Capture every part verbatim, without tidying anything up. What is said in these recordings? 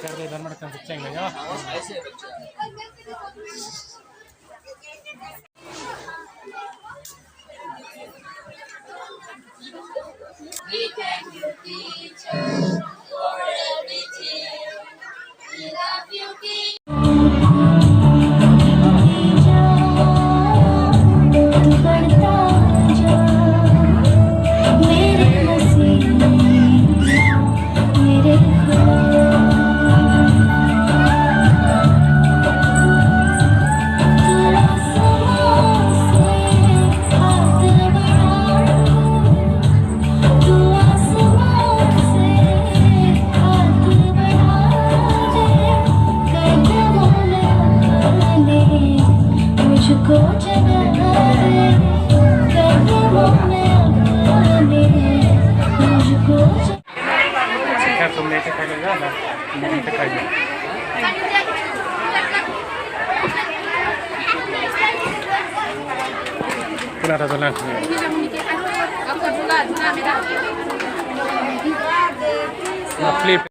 Kami dan mereka keceng ya. We thank you, teacher, for everything. We love you, teacher. Pura ada jalan. Nah, flip.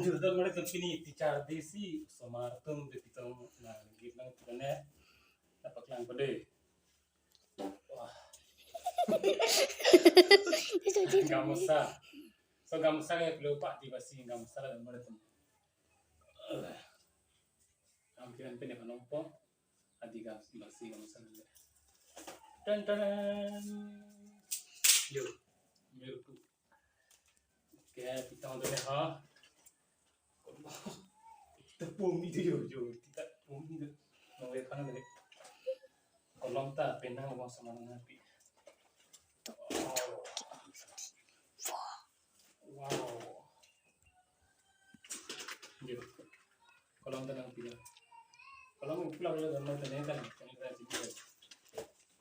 Judul mulai kepini teacher desi osomar atum de pitong na git nang pitone dapat lang pede. Wah. Gamusa. So gamusa ke pelu pak di basi gamusa la mulai tem. Kam kiran pene panompo. Adi gam basi gamusa le. Tan tan. Yo. Mirku. Oke, pitong done ha. Kita pumi tu yo yo, kita pumi tu. Nang lihat kan tadi. Kolom ta penang mau sama dengan pi. Wow. Yo. Kolom tenang pila. Kolom pila pila gambar tenang kan. Tenang kan sih.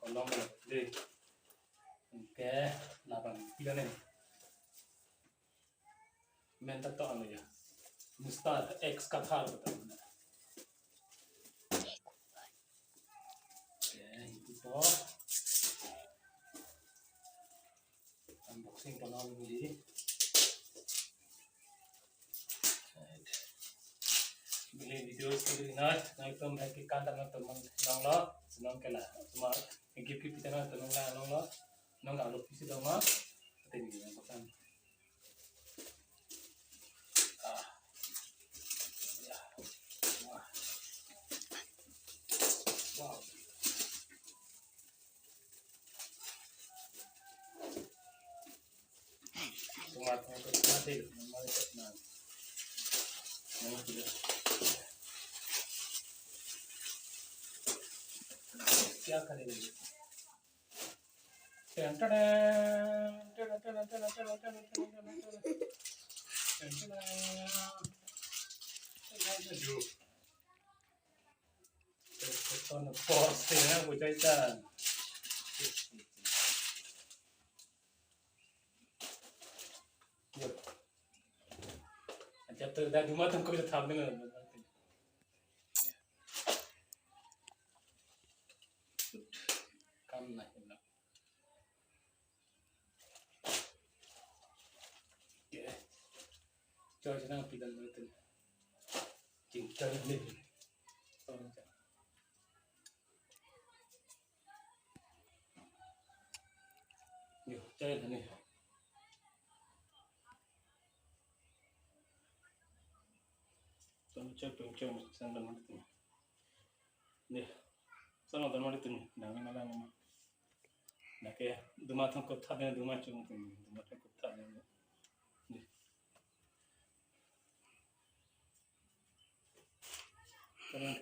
Kolom deh. Oke, lapan pila nih. Menta to anu ya. Mustar X Kathar betul. Oke, itu to. Unboxing kolom di. Yo, sendiri nat, nangtum hai kekan dam nangtum nanglo, senang kela, cuma gip gip kita nangtum nang nanglo, nang alo pisi dong ma, tini yang pekan. Ah, ya, wah, wow. Tomat, tomat, tomat, tomat, tomat. Yang tidak. Siapa ini? Ten, ten, ten. Ten, ten, ten. Ten, ten, ten. Ton poste na bu jai tan. Yo. Aja tu dah duma tengko je tham dengan. Kam na, kam na. Oke. Choi senang pidan betul. Cing choi ni. Yo, choi ni. Tong choi, tong choi, sang dan mati. Ni. Sang dan mati ni. Nang mana nama. Nake duma thang kotha de duma chung tum duma thang kotha de. Ni. Sekarang